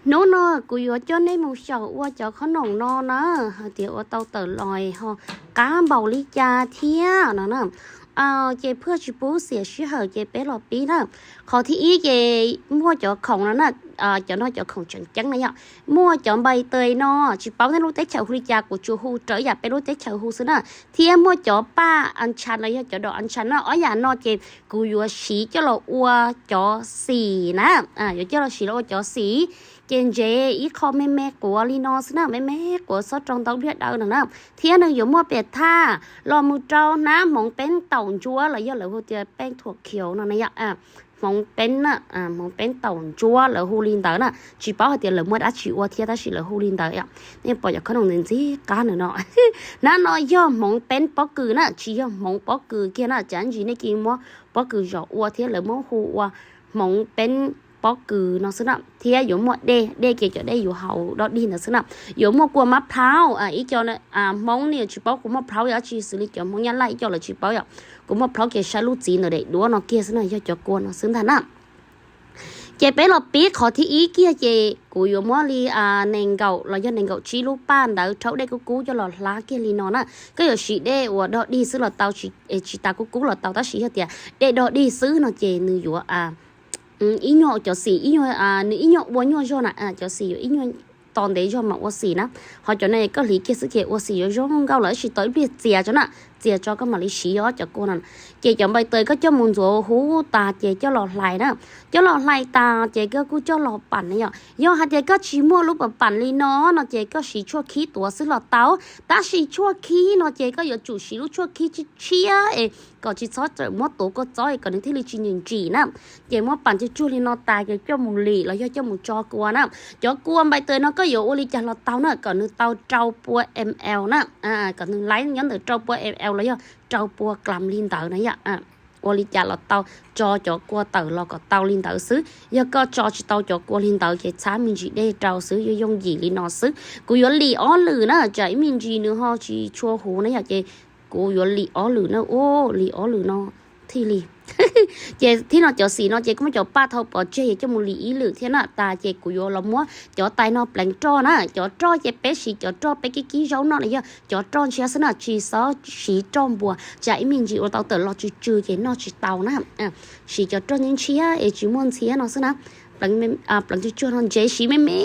Hnub no kuv yuav coj nej mus xyaum ua cov khob noom no na, hais tias ua tau tawm los ho qab npaum li cas thiab no na. Ces phaj tsis pub xiam sij hawm ces peb los pib na. Qhov thib ib ces muaj cov khoom no na, cov no cov khoom tseem ceeb na yom. Muaj cov npai taws no, tsis paub nej lub teb chaws hu li cas, kuv tsuas hu raws yam peb lub teb chaws hu xwb na. Thiab muaj cov paj a ntshas los yog cov dom a ntshas no, ob yam no ces kuv yuav siv coj los ua cov xim na, yuav coj los siv los ua cov xim. Ces ntsev ib qho me me quav li no xwb na, me me quav xob rau ntau pliag dawb no na. Thiab nws yuav muaj piam thaj los mus rau hnab hmoov peeb taum ntsuab los yog lawv hu tias peeb thuam khiav no na yom. Hmoov peeb, hmoov peeb taum ntsuab lawv hu li ntawd na, tsis paub hais tias lawv muaj dab tsi ua thiab tab sis lawv hu li ntawd. Nej pom cov khob noom ntxim ntxim qab no no, hnab no yog hmoov peeb pob kws na, tsis yog hmoov pob kws kiag na, tsam ntsis nej cia li muab pob kws zom ua thiab lawv muab hu ua hmoov peeb pob kws no xwb na. Thiab yuav muaj dej, dej ces cov dej yus haus dog dig ntawd xwb na. Yuav muaj kua mab plhaub, ib co hmoov ne tsis paub kua mab plhaub yog dab tsi, xws li cov hmoov nyab laj ib co lawv tsis paub yom. Kua mab plhaub ces saib lub txiv ntawm daim duab no kiag xwb na, yog cov kua no xwb ntag na. Ces peb los pib qhov thib ib kiag ces kuv yuav muab li nees nkaum los yog nees nkaum tsib lub paj ntawd rhaub dej kub kub coj los hlab kiag li no na. Koj yuav siv dej uas dog dig xwb los tau, tsis tas kub kub los tau, tab sis yog tias dej dog dig xwb no ces nws yuav ib nyuag cov xim, nws ib nyuag ua nyuaj zog na, cov xim yuav ib nyuag tos ntev zog mas ua xim na. Ho cov no koj hliv kiag xwb ces ua xim yuav zoo nkauj lawm, tab sis tau ib pliag txias tso na, txias tso koj mam li siv ob cov kua no. Ces cov npai taws koj coj mus ntxuav huv tas ces coj los hlais na. Coj los hlais tas ces koj kuj coj los pam na yom. Yog hais tias koj tsis muaj lub pam pam li no no ces koj siv tshuaj khib tuav xwb los tau, tab sis tshuaj khib no ces koj yuav tsum siv lub tshuaj khib tshiab tshiab es kom tsis txhob txawm muab tuav kua txob es kom nws thiaj li tsis ntsim ntsim na. Ces muab pam tsuag tsuag li no tas ces coj mus lim los yog coj mus tso kua na. Cov kua npai taws no koj yuav ua li cas los tau na, kom nws tau rau pua ml na, kom nws laib nyob ntawm rau pua ml los yog rau pua klam li ntawd na yom. Ua li cas los tau, tso cov kua tawm los kom tau li ntawd xwb. Yog koj tso tsis tau cov kua li ntawd ces txhab me ntsis dej rau xwb, yooj yooj yim li no xwb. Kuv yuav lim ob lwm na, tsam ib me ntsis nws ho tsis tshua huv na yom, ces kuv yuav lim ob lwm na, ua lim ob lwm no thiaj li. Ces thib no cov xim no ces koj muab cov paj thau pov tseg es coj mus lim ib lwm thiab na. Tas ces kuv yuav los muab cov tais no pleev roj na. Cov roj ces peb siv cov roj peb kib kib zaub noj los yog cov roj ntshiab xwb na, tsis txhob siv roj npua, tsam ib me ntsis ua tau tawm los tsw tsw ces noj tsis tau na. Siv cov roj ntshiab ntshiab es tsis muaj ntxhiab no xwb na. Pleev tsw tsuag no ntsev siv me me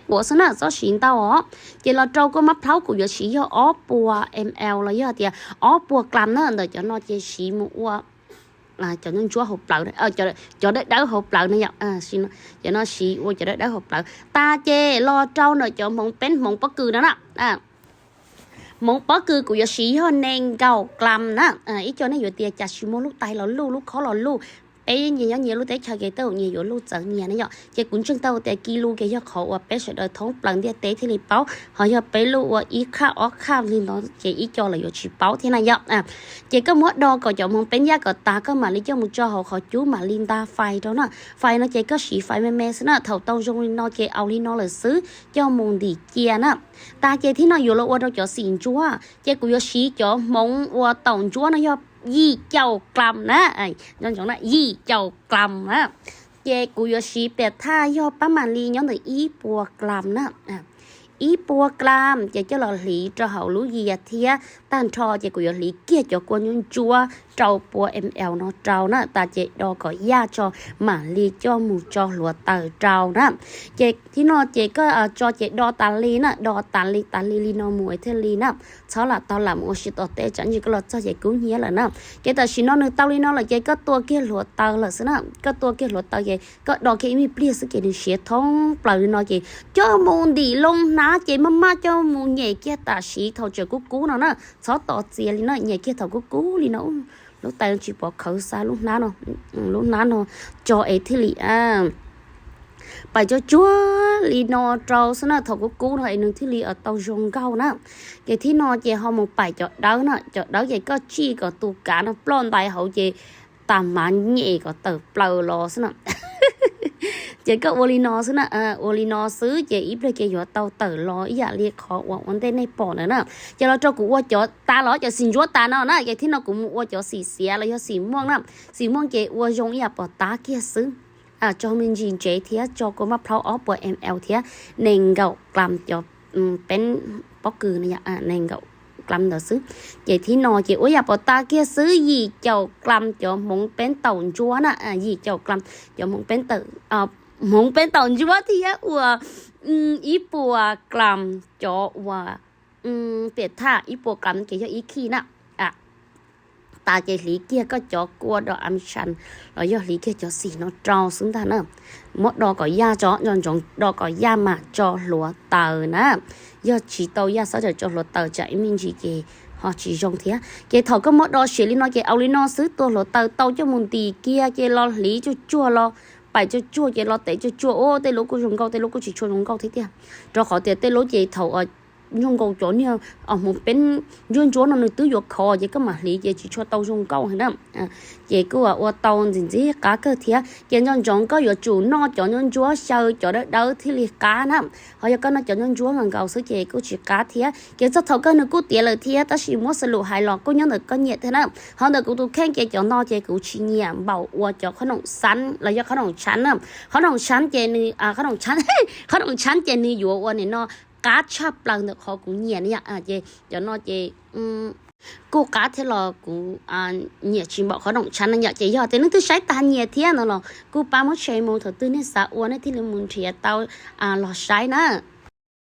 quav xwb na, txhob siv ntau os. Ces los rau kua mab plhaub kuv yuav siv yog ob puas ml los yog tias ob puas klam na, ntawm cov no ces siv mus ua cov ntsuab hauv plawv, cov dawb dawb hauv plawv na yom. Cov no siv ua cov dawb dawb hauv plawv. Tas ces los rau ntawm cov hmoov peeb hmoov pob kws no na. Hmoov pob kws kuv yuav siv yog nees nkaum klam na. Ib co nej yuav tias cas tsis muaj lub tais los luj lub khob los luj. Peb nyias nyob nyias lub teb chaws ces tej zaum nyias yuav luj txawv nyias na yom. Ces kuv ntseeg tau tias ki lu ces yog qhov uas peb sawv daws thoob plaws ntiaj teb thiaj li paub, ho yog peb luj ua ib khaj ob khaj li no ces ib co lawv yuav tsis paub thiab na yom. Ces koj muab do kom cov hmoov peeb yaj kom tas koj mam li coj mus tso hauv qhov cub mam li nta fais rau na. Fais no ces koj siv fais me me xwb na, thaum tau zoo li no ces aus li no lawm xwb, coj mus ntim cia na. Tas ces thib no yuav los ua rau cov xim ntsuab, ces kuv yuav siv cov hmoov ua taum ntsuab no yog yim caum klam na. Yim caum klam na. Ces kuv yuav siv piam thaj yog pab mam li nyob ntawm ib puas klam na. Ib puas klam ces coj los hliv rau hauv lub yias thiab tag nrho ces kuv yuav hliv kiag cov kua ntsuab ntsuab rau pua ml no rau na. Tas ces do kom yaj tso mam li coj mus tso hluav taws rau na. Ces thib no ces koj tso ces do tas li na, do tas li tas li li no mus thiaj li na. Txhob lam tau lam mus ua si tom teb tsam ntsis koj los txog ces kub hnyiab lawm na. Ces tam sim no nws tau li no lawm ces koj tua kiag hluav taws lawm xwb na. Koj tua kiag hluav taws ces koj do kiag ib me pliag xwb ces nws siav thoob plaws li no ces coj mus ntim loo hnab ces maj maj coj mus nyem kiag tam sim thaum tseem kub kub no na. Txhob tos txias li na, nyem kiag thaum kub kub li no. Lub tais tsis pov khawv xa lub hnab no, lub hnab no tso es thiaj li pais tsuag tsuag li no rau xwb na, thaum kub kub no es nws thiaj li tau zoo nkauj na. Ces thib no ces ho mus pais cov dawb na, cov dawb ces koj tsij kom tus kav no ploj ntais hauv ces tas hmav nyem kom tawm plaws los xwb na. Ces koj ua li no xwb na, ua li no xwb ces ib pliag ces yuav tau tawm los ib yam li qhov uas ua ntej nej pom ntawd na. Ces los rau kuv ua cov tas los cov xim ntsuab tas no na, ces thib no kuv mus ua cov xim xiav los yog xim muaj na. Xim muaj ces ua zoo ib yam pom tab kiag xwb. tso me ntsis ntsev thiab tso kua maj plhaub ob puas ml thiab nees nkaum gram cov peeb pob kws, nees nkaum gram ntawd xwb. Ces thib no ces ua yam pos tas kiag xwb, yim caum gram cov hmoov peeb taum ntsuab na, yim caum gram cov hmoov peeb taum ntsuab thiab ua ib puas gram cov uas piam thaj, ib puas gram ces yog ib khij na. Tas ces hliv kiag koj cov kua dom am tshas los yog hliv kiag cov xim no rau xwb ntag na. Muab do kom yaj tso, nco ntsoov do kom yaj mam tso hluav taws na. Yog tsis tau yaj xob tawm tso hluav taws tsam ib me ntsis ces ho tsis zoo thiab. Ces thaum koj muab do siav li no ces ua li no xwb, tua hluav taws tau coj mus ntim kiag ces los hliv tsuag tsuag los paim tsuag tsuag ces los tev tsuag tsuag, ua tej lub kuj zoo nkauj, tej lub kuj tsis tshua zoo nkauj thiab tiag. Rau qhov tias tej lub ces thaum zoo nkaus cov niag hmoov peeb ntsuab ntsuab no nws twb yuav khov ces koj mam hliv ces tsis tshua tau zoo nkauj na. Ces kuj ua tau ntxim ntxim qab kawg thiab. Ces nco ntsoov koj yuav tsum noj cov ntsuab ntsuab xyaw cov dawb dawb thiaj li qab na. Ho yog koj noj cov ntsuab ntsuab nkaus nkaus xwb ces kuj tsis qab thiab. Ces txog thaum kawg nws kuj tiav lawm thiab, tab sis muab xws lus hais los kuj nyob ntawm koj nyiam thiab na. Ho ntawm kuv tus kheej ces cov no ces kuv tsis nyiam npaum ua cov qhob noom xab los yog qhob noom tshav na. Qhob noom tshav ces nws, qhob noom tshav ces nws yuav ua nim no qab tshaj plaws ntawm qhov kuv nyiam na yom. Ces cov no ces kuj qab thiab los kuv nyiam tsis npaum qhob noom tshav na yom. Ces yog tias leej twg saib tas nyiam thiab no los kuj pab muab share mus, thaum twg nej xav ua nej thiaj li mus nrhiav tau los saib na.